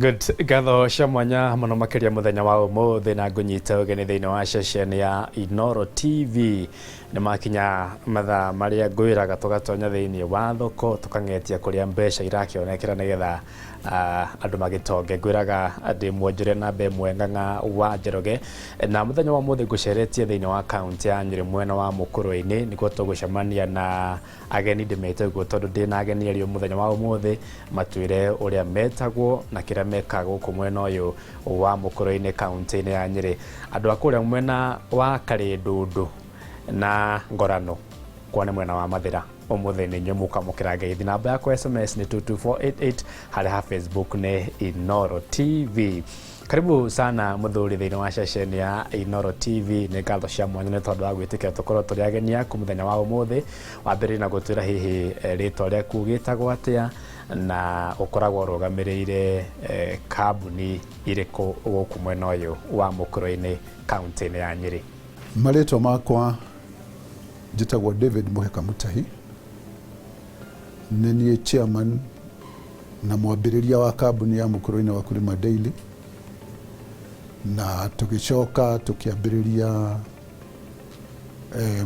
Good. Ngatho cia mwanya mũno makĩria mũthenya wa ũmũthĩ na ngũnyita ũgeni thĩinĩ wa ceceni ya Inoro TV. Nĩ makinya mathaa marĩa ngwĩraga tũgatonya thĩinĩ wa thoko tũkang'etia kũrĩa mbeca irakĩonekera nĩgetha andũ magĩtonge. Ngwĩraga ndĩ mwonjore namba ĩmwe Ng'ang'a wa Njoroge, na mũthenya wa ũmũthĩ ngũceretie thĩinĩ wa kaũntĩ ya Nyĩrĩ mwena wa Mũkũrwe-inĩ nĩkuo tũgũcemania na ageni. Ndĩmete ũguo tondũ ndĩna ageni erĩ mũthenya wa ũmũthĩ matwĩre ũrĩa metagwo na kĩrĩa mekaga gũkũ mwena ũyũ wa Mũkũrwe-inĩ kaũntĩ-inĩ ya Nyĩrĩ. Andũ a kũrĩa mwena wa Karĩndũndũ na Ngorano kwa nĩ mwena wa Mathĩra, ũmũthĩ nĩ inyuĩ mũkwamũkĩra ngeithi. Namba yakwa SMS nĩ 22488, harĩa ha Facebook nĩ Inoro TV. Karibu sana mũthuri thĩinĩ wa ceceni ya Inoro TV. Nĩ ngatho cia mwanya nĩ tondũ wa gwĩtĩkĩra tũkorwo tũrĩ ageni aku mũthenya wa ũmũthĩ. Wambĩrĩrie na gũtwĩra hihi rĩtwa rĩaku gĩtagwo atĩa na ũkoragwo ũrũgamĩrĩire kambuni irĩkũ gũkũ mwena ũyũ wa Mũkũrwe-inĩ kaũntĩ-inĩ ya Nyĩrĩ. Marĩtwa makwa njĩtagwo David Mũheka Mutahi, nĩ niĩ chairman na mwambĩrĩria wa kambuni ya Mũkũrwe-inĩ Wakulima Daily, na tũgĩcoka tũkĩambĩrĩria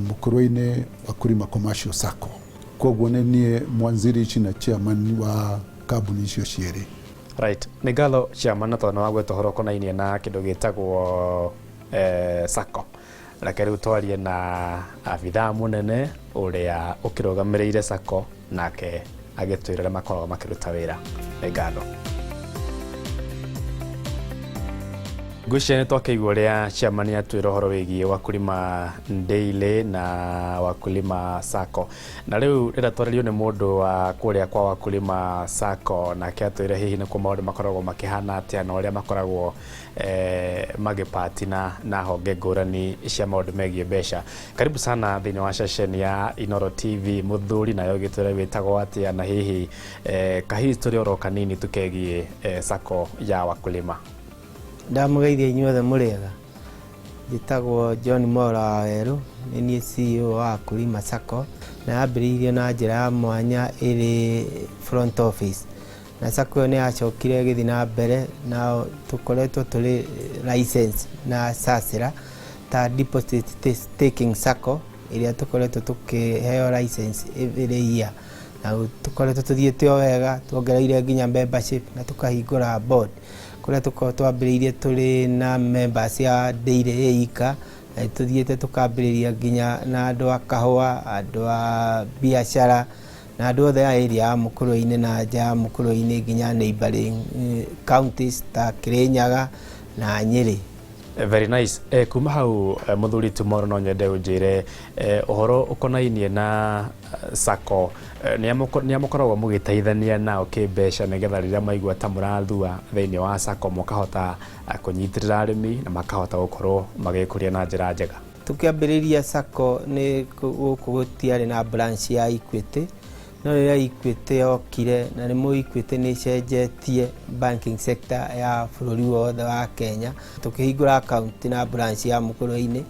Mũkũrwe-inĩ Wakulima Commercial Sacco. Koguo nĩ niĩ mwanzilishi na chairman wa kambuni icio cierĩ. Right. Nĩ ngatho chairman, na tondũ nĩ wagweta ũhoro ũkonainie na kĩndũ gĩtagwo Sacco. Reke rĩu twarie na abithaa mũnene ũrĩa ũkĩrũgamĩrĩire Sacco, nake agĩtwĩra ũrĩa makoragwo makĩruta wĩra. Nĩ ngatho. Ngwĩciria nĩ twakĩigua ũrĩa chairman atwĩra ũhoro wĩgiĩ Wakulima Daily na Wakulima Sacco. Na rĩu rĩrĩa twarĩrio nĩ mũndũ wa kũrĩa kwa Wakulima Sacco, nake atwĩre hihi nĩkuo maũndũ makoragwo makĩhana atĩa na ũrĩa makoragwo magĩpatina na honge ngũrani cia maũndũ megiĩ mbeca. Karibu sana thĩinĩ wa ceceni ya Inoro TV mũthuri, nayo gĩtwĩre wĩtagwo atĩa na hihi kahistory oro kanini tukegiĩ Sacco ya Wakulima. Ndamũgeithia inyuothe mũrĩega. Njĩtagwo John Mwaura wa Werũ, nĩ niĩ CEO wa Wakulima Sacco, na yambĩrĩirio na njĩra ya mwanya ĩrĩ front office. Na Sacco ĩyo nĩ yacokire ĩgĩthiĩ na mbere na tũkoretwo tũrĩ license na SACERA ta deposit taking Sacco ĩrĩa tũkoretwo tũkĩheo license every year. Na tũkoretwo tũthiĩte o wega, tuongereire nginya membership na tũkahingũra board kũrĩa tũkoragwo twambĩrĩirie tũrĩ na members ya daily ĩ ika, na tũthiĩte tũkambĩrĩria nginya na andũ a kahũa, andũ a biacara na andũ othe a area ya Mũkũrwe-inĩ na nja ya Mũkũrwe-inĩ nginya neighboring counties ta Kĩrĩnyaga na Nyĩrĩ. Very nice. Kuma hau mũthuri Tomorrow, no nyende ũnjĩre ũhoro ũkonainie na Sacco, nĩ mũkoragwo mũgĩteithania nao kĩmbeca nĩgetha rĩrĩa maigua ta mũrathua thĩinĩ wa Sacco mũkahota kũnyitĩrĩra arĩmi na makahota gũkorwo magĩkũria na njĩra njega? Tũkĩambĩrĩria Sacco nĩ gũkũ gũtiarĩ na branch ya Equity, no rĩrĩa Equity yokire, na nĩ mũĩ Equity nĩ ĩcenjetie banking sector ya bũrũri wothe wa Kenya, tũkĩhingũra account na branch ya Mũkũrwe-inĩ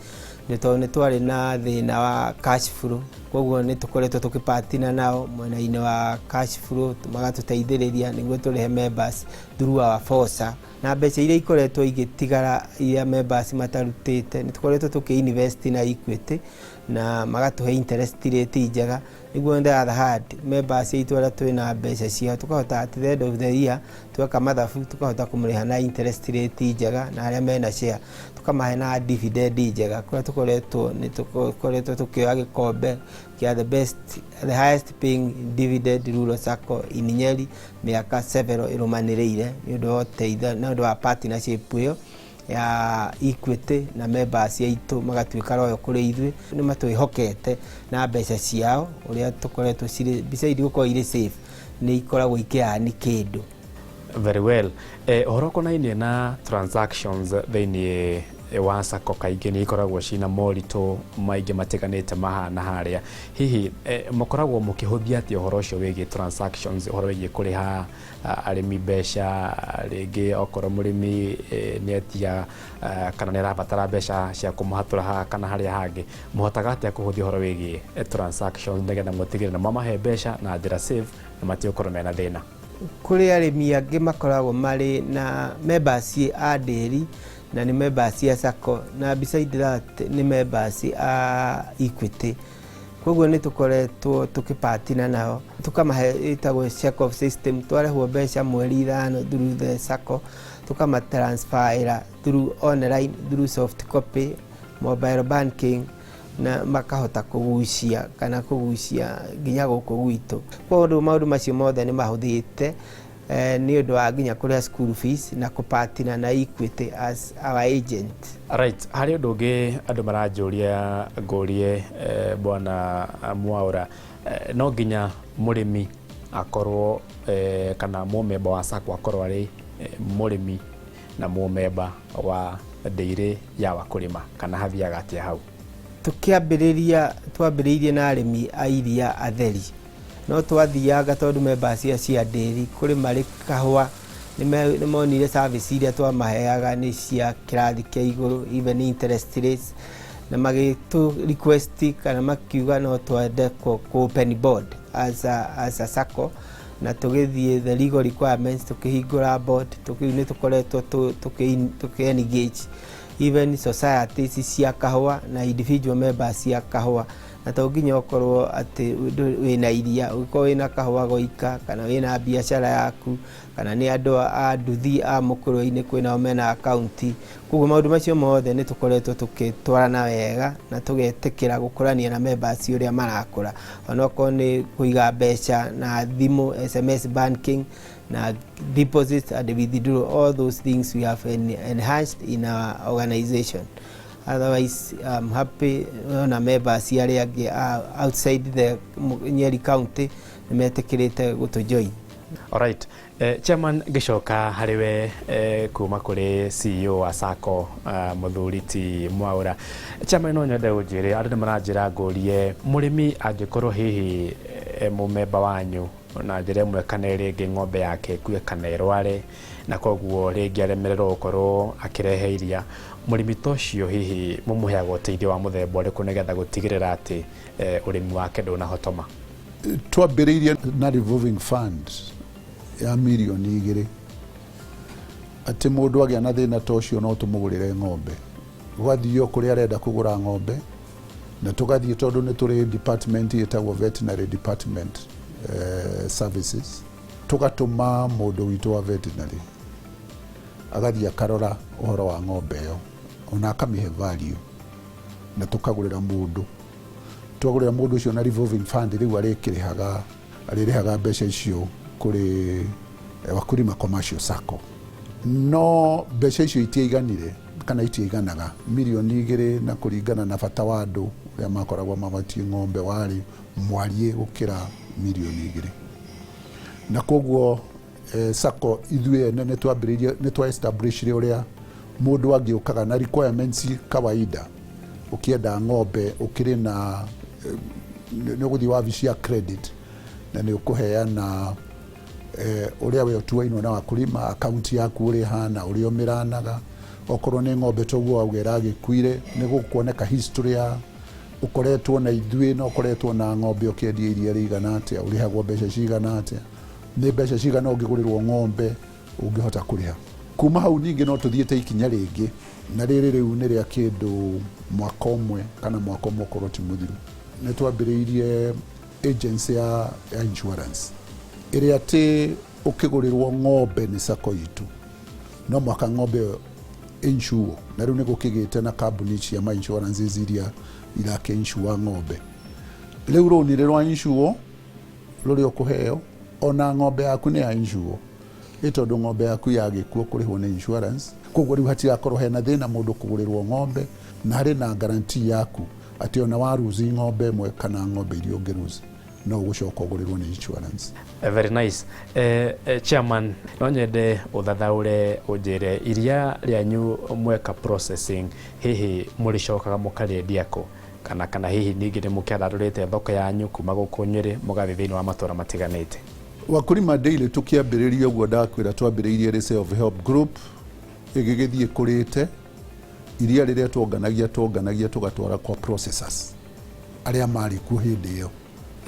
nĩ tondũ nĩ twarĩ na thĩna wa cash flow. Koguo nĩ tũkoretwo tũkĩpatina nao mwena-inĩ wa cash flow, magatũteithĩrĩria nĩguo tũrĩhe members through our FOSA, na mbeca iria ikoretwo igĩtigara iria members matarutĩte nĩ tũkoretwo tũkĩ invest na Equity na magatũhe interest rate njega, nĩguo on the other hand members aitũ arĩa twĩna mbeca ciao tũkahota at the end of the year tweka mathabu tũkahota kũmũrĩha na interest rate njega, na arĩa mena share tũkamahe na dividend njega, kũrĩa tũkoretwo nĩ tũkoretwo tũkĩoya gĩkombe kĩa the best, the highest paying dividend rural sacco in Nyeri mĩaka several ĩrũmanĩrĩire, nĩ ũndũ wa ũteithio, nĩ ũndũ wa partnership ĩyo ya Equity na members aitũ magatuĩka loyal kũrĩ ithuĩ, nĩ matwĩhokete na mbeca ciao ũrĩa tũkoretwo cirĩ besides gũkorwo irĩ safe, nĩ ikoragwo ikĩani kĩndũ. Very well. Ũhoro ũkonainie na transactions thĩinĩ wa Sacco kaingĩ nĩ ikoragwo cina moritũ maingĩ matiganĩte mahana harĩa. Hihi mũkoragwo mũkĩhũthia atĩa ũhoro ũcio wĩgiĩ transactions, ũhoro wĩgiĩ kũrĩha arĩmi mbeca, rĩngĩ okorwo mũrĩmi nĩ etia kana nĩ arabatara mbeca cia kũmũhatũra haha kana harĩa hangĩ, mũhotaga atĩa kũhũthia ũhoro wĩgiĩ transactions nĩgetha mũtigĩrĩre nĩ mwamahe mbeca na njĩra safe na matigũkorwo mena thĩna? Kũrĩ arĩmi angĩ makoragwo marĩ na members a dairy na nĩ members a SACCO, na beside that nĩ members a Equity. Koguo nĩ tũkoretwo tũkĩpartner nao, tũkamahe ĩtagwo check off system. Twarehwo mbeca mweri 5 through the SACCO, tũkama transferĩra through online, through soft copy, mobile banking, na makahota kũgucia kana kũgucia nginya gũkũ gwitũ. Koguo maũndũ macio mothe nĩ mahũthĩte nĩ ũndũ wa nginya kũrĩha school fees na kũpartner na Equity as our agent. Right, harĩ ũndũ ũngĩ andũ maranjũria ngũrie, bwana Mwaũra, no nginya mũrĩmi akorwo kana mũmemba wa SACCO akorwo arĩ mũrĩmi na mũmemba wa dairy ya Wakulima, kana hathiaga atĩa hau? Tũkĩambĩrĩria, twambĩrĩirie na arĩmi a iria atheri, no twathianga tondũ members cia dairy kũrĩ marĩ kahũa nĩ monire service iria twamaheaga nĩ cia kĩrathi kĩa igũrũ, even interest rates, na magĩtũ request kana makiuga no twende kũ open board as a SACCO, na tũgĩthiĩ the legal requirements, tũkĩhingũra board. Rĩu nĩ tũkoretwo tũkĩ engage even societies cia kahũa na individual members cia kahũa, na to nginya ũkorwo atĩ wĩna iria, ũngĩkorwo wĩna kahũa goika kana wĩna biacara yaku, kana nĩ andũ a nduthi a mũkũrwe-inĩ, kwĩnao mena akaunti. Koguo maũndũ macio mothe nĩ tũkoretwo tũgĩtwarana wega na tũgetĩkĩra gũkũrania na members ũrĩa marakũra, onokorwo nĩ kũiga mbeca na thimũ, SMS banking na deposit and withdrawal. All those things we have enhanced in our organization. Otherwise, I'm happy ona members arĩa angĩ outside the Nyeri County nĩ metĩkĩrĩte gũtũ join. Alright. Chairman, ngĩcoka harĩ we kuma kũrĩ CEO wa SACCO, mũthuri ti Mwaũra. Chairman, no nyende ũnjĩre, andũ nĩ maranjĩra ngũrie, mũrĩmi angĩkorwo hihi mũmemba wanyu na njĩra ĩmwe kana ĩrĩa ĩngĩ, ng'ombe yake ĩkue kana ĩrware, na koguo rĩngĩ aremererwo gũkorwo akĩrehe iria, mũrĩmi ta ũcio hihi mũmũheaga ũteithio wa mũthemba ũrĩkũ nĩgetha gũtigĩrĩra atĩ ũrĩmi wake ndũnahotoma? Twambĩrĩirie na revolving fund ya mirioni 2, atĩ mũndũ agĩa na thĩna ta ũcio no tũmũgũrĩre ng'ombe. Gũgathiio kũrĩa arenda kũgũra ng'ombe, na tũgathiĩ, tondũ nĩ tũrĩ department ĩtagwo veterinary department services, tũgatũma mũndũ witũ wa veterinary agathiĩ akarora ũhoro wa ng'ombe ĩyo, ona akamĩhe value, na tũkagũrĩra mũndũ. Twagũrĩra mũndũ ũcio na revolving fund, rĩu arĩkĩrĩhaga, arĩrĩhaga mbeca icio kũrĩ Wakulima Commercial Sacco. No mbeca icio itiaiganire kana itiaiganaga, mirioni 2, na kũringana na bata wa andũ ũrĩa makoragwo mabatiĩ ng'ombe warĩ mwariĩ gũkĩra mirioni 2. Na koguo SACCO ithuĩ ene nĩ twambĩrĩirie, nĩ twa establishire ũrĩa mũndũ angĩũkaga na requirements kawaida. Ũkĩenda ng'ombe, ũkĩrĩ na nĩ ũgũthiĩ wabici ya credit na nĩ ũkũheana ũrĩa we ũtuainwo na Wakulima, akaunti yaku ũrĩa ĩhana, ũrĩa ũmĩranaga. Okorwo nĩ ng'ombe toguo wauga ĩragĩkuire, nĩ gũkuoneka history ya ũkoretwo na ithuĩ na ũkoretwo na ng'ombe, ũkĩendia iria rĩigana atĩa, ũrĩhagwo mbeca cigana atĩa, nĩ mbeca cigana ũngĩgũrĩrwo ng'ombe ũngĩhota kũrĩha. Kuma hau ningĩ no tũthiĩte ikinya rĩngĩ, na rĩrĩ rĩu nĩ rĩa kĩndũ mwaka ũmwe kana mwaka ũmwe ũkorwo ti mũthiru, nĩ twambĩrĩirie agency ya insurance, ĩrĩa atĩ ũkĩgũrĩrwo ng'ombe nĩ SACCO itũ, no mwaka ng'ombe ĩyo insure. Na rĩu nĩ gũkĩgĩte na kambuni cia ma insurances iria irakĩ insure ng'ombe. Rĩu rũni rwa insure rũrĩa ũkũheo, ona ng'ombe yaku nĩ ya insure, ĩ tondũ ng'ombe yaku yagĩkuo kũrĩhwo nĩ insurance. Koguo rĩu hatirakorwo hena thĩna mũndũ kũgũrĩrwo ng'ombe, na harĩ na guarantee yaku atĩ ona waruzi ng'ombe ĩmwe kana ng'ombe iria ũngĩruzi, no ũgũcoka ũgũrĩrwo nĩ insurance. Very nice. Chairman, no nyende ũthathaũre, ũnjĩre iria rĩanyu mweka processing, hihi mũrĩcokaga mũkarĩendia kũ, kana hihi ningĩ nĩ mũkĩandandũrĩte thoko yanyu kuma gũkũ Nyĩrĩ mũgathiĩ thĩinĩ wa matũra matiganĩte? Wakulima Daily tũkĩambĩrĩria ũguo ndakwĩra, twambĩrĩirie rĩ self help group, ĩgĩgĩthiĩ kũrĩte. Iria rĩrĩa twonganagia tũgatwara kwa processors arĩa marĩ kuo hĩndĩ ĩyo.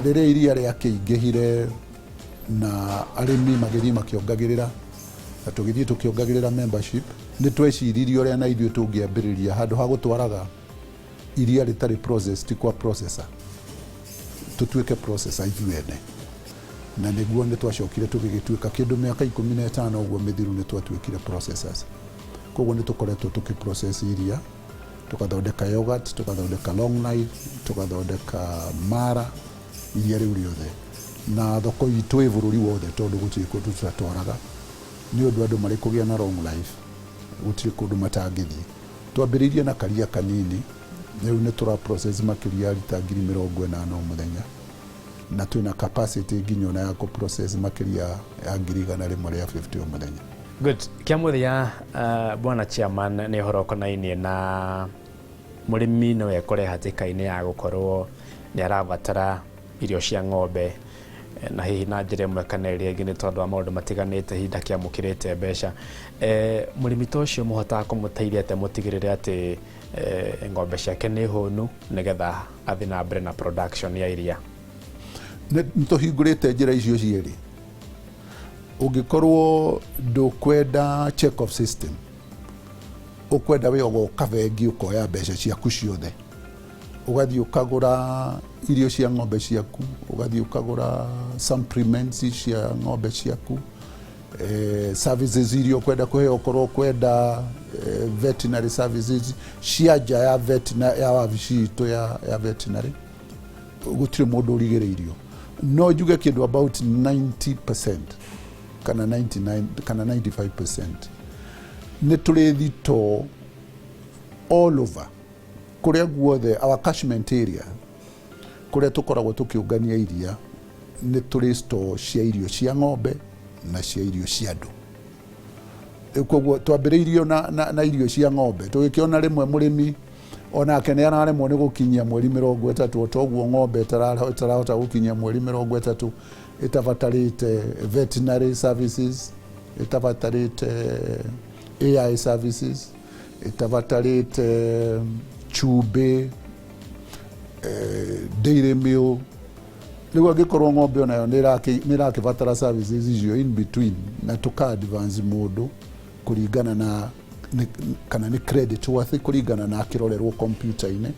Rĩrĩa iria rĩakĩingĩhire Na arĩmi magĩthiĩ makĩongagĩrĩra, na tũgĩthiĩ tũkĩongagĩrĩra membership. Nĩ tweciririe ũrĩa na ithuĩ tũngĩambĩrĩria handũ ha gũtwaraga iria rĩtarĩ processed kwa processor, tũtuĩke processor ithuĩ ene. Na nĩguo nĩ twacokire tũgĩgĩtuĩka kĩndũ mĩaka 15 ũguo mĩthiru, nĩ twatuĩkire processors. Koguo nĩ tũkoretwo tũkĩ process iria, tũgathondeka yogurt, tũgathondeka Long Life, tũgathondeka mara, iria rĩu rĩothe. Na thoko itũ ĩ bũrũri wothe, tondũ gũtirĩ kũndũ tũtatwaraga, nĩ ũndũ andũ marĩ kũgĩa na Long Life gũtirĩ kũndũ matangĩthiĩ. Twambĩrĩirie na karia kanini, rĩu nĩ tũra process makĩria ya rita 80,000 o mũthenya, na twĩna capacity nginya ona ya kũ process makĩria ya 150,000 o mũthenya. Good. Kĩa mũthia, bwana chairman, nĩ ũhoro ũkonainie na mũrĩmi no ekore hatĩka-inĩ ya gũkorwo nĩ arabatara irio cia ng'ombe, na hihi na njĩra ĩmwe kana ĩrĩa ĩngĩ, nĩ tondũ wa maũndũ matiganĩte, hihi ndakĩamũkĩrĩte mbeca. Mũrĩmi ta ũcio mũhotaga kũmũteithia atĩa mũtigĩrĩre atĩ ng'ombe ciake nĩ hũnu, nĩgetha athiĩ na mbere na production ya iria? Nĩ tũhingũrĩte njĩra icio cierĩ. Ũngĩkorwo ndũkwenda check off system, ũkwenda we ũgoka bengi, ũkoya mbeca ciaku ciothe, ũgathiĩ ũkagũra irio cia ng'ombe ciaku, ũgathiĩ ũkagũra supplements cia ng'ombe ciaku, services iria ũkwenda kũheo, ũkorwo ũkwenda veterinary services cia nja ya veterinary, ya wabici itũ ya veterinary, gũtirĩ mũndũ ũrigĩrĩirio. No njuge kĩndũ about 90% kana 99 kana 95%, nĩ tũrĩ thitoo all over kũrĩa guothe our catchment area, kũrĩa tũkoragwo tũkĩũngania iria, nĩ tũrĩ store cia irio cia ng'ombe na cia irio cia andũ. Rĩu koguo twambĩrĩirio na irio cia ng'ombe, tũgĩkĩona rĩmwe mũrĩmi onake nĩ araremwo nĩ gũkinyia mweri 30, o toguo ng'ombe ĩtarahota gũkinyia mweri 30 ĩtabatarĩte veterinary services, ĩtabatarĩte AI services, ĩtabatarĩte cumbĩ, dairy meal. Rĩu angĩkorwo ng'ombe onayo nĩ ĩrakĩbatara services icio in between, na tũka advance mũndũ kũringana na kana nĩ credit worthy, kũringana na akĩrorerwo kompiuta-inĩ,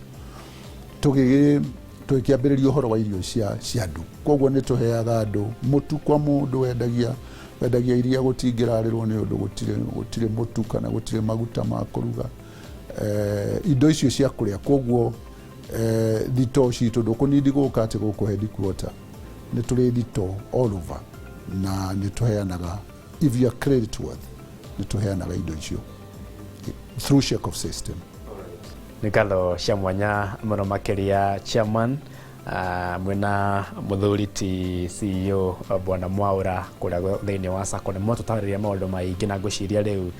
tũgĩkĩambĩrĩria ũhoro wa irio cia andũ. Koguo nĩ tũheaga andũ mũtu kwa mũndũ wendagia iria, gũtingĩrarĩrwo nĩ ũndũ gũtirĩ mũtu kana gũtirĩ maguta ma kũruga, indo icio cia kũrĩa. Koguo thitoo citũ, ndũkũnindi gũka atĩ gũkũ headquarter, nĩ tũrĩ thitoo all over, na nĩ tũheanaga, if you are credit worth, nĩ tũheanaga indo icio through check off system. Nĩ ngatho cia mwanya mũno makĩria, chairman, mwĩna mũthuri ti CEO bwana Mwaura kũrĩa thĩinĩ wa Sacco. Nĩ mwatũtarĩria maũndũ maingĩ, na ngwĩciria rĩu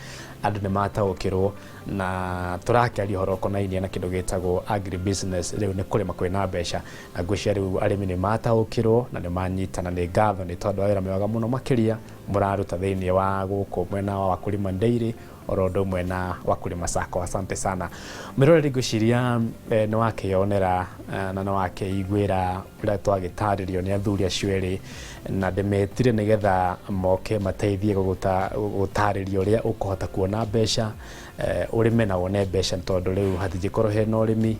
andũ nĩ mataũkĩrwo, na tũrakĩaria ũhoro ũkonainie na kĩndũ gĩtagwo agribusiness. Rĩu nĩ kũrĩma kwĩna mbeca, na ngwĩciria rĩu arĩmi nĩ mataũkĩrwo na nĩ manyitana. Nĩ ngatho nĩ tondũ wa wĩra mwega mũno makĩria mũraruta thĩinĩ wa gũkũ mwena wa Wakulima Dairy, oro ũndũ ũmwe na Wakulima Sacco. Asante sana, mwĩroreri. Ngwĩciria nĩ wakĩyonera na nĩ wakĩiguĩra ũrĩa twagĩtarĩrio nĩ athuri acio erĩ, na ndĩmetire nĩgetha moke mateithie gũtarĩria ũrĩa ũkũhota kuona mbeca, ũrĩme na wone mbeca, tondũ rĩu hatingĩkorwo hena ũrĩmi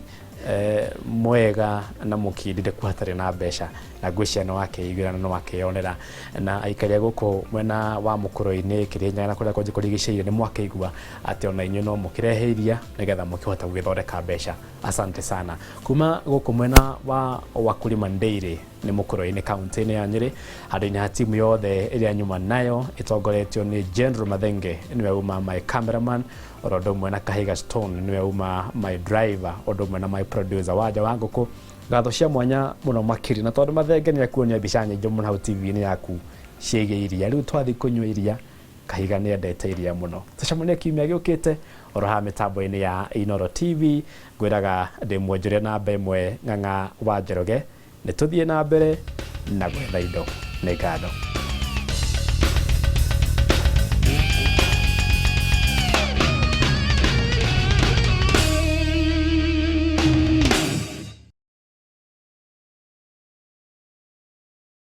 mwega na mũkindĩrĩku hatarĩ na mbeca. Na ngwĩciria nĩ wakĩiguĩra na nĩ wakĩyonera, na aikari a gũkũ mwena wa mũkũrũ-inĩ, Kĩrĩnyaga na kũrĩa kũngĩ kũrigicĩirie, nĩ mwakĩigua atĩ ona inyuĩ no mũkĩrehe iria nĩgetha mũkĩhote gũgĩthondeka mbeca. Asante sana. Kuma gũkũ mwena wa Wakulima Dairy, nĩ mũkũrũ-inĩ, kaunti-inĩ ya Nyĩrĩ, handũ-inĩ ha timu yothe ĩrĩa nyuma nayo ĩtongoretio nĩ General Mathenge, nĩwe uma my cameraman, oro ũndũ ũmwe na Kahiga Stone, nĩwe uma my driver, ũndũ ũmwe na my producer Wanja wa Ngũkũ. Ngatho cia mwanya mũno makĩria, na tondũ Mathenge nĩ akuonia mbica nyingĩ mũno hau TV-inĩ yaku ciĩgiĩ iria, rĩu twathiĩ kũnyua iria. Kahiga nĩ endete iria mũno. Tũcemanie kiumia gĩũkĩte oro haha mĩtambo-inĩ ya Inooro TV. Ngwĩraga ndĩ mwonjoria namba ĩmwe, Ng'ang'a wa Njoroge. Nĩ tũthiĩ na mbere na gwetha indo. Nĩ ngatho.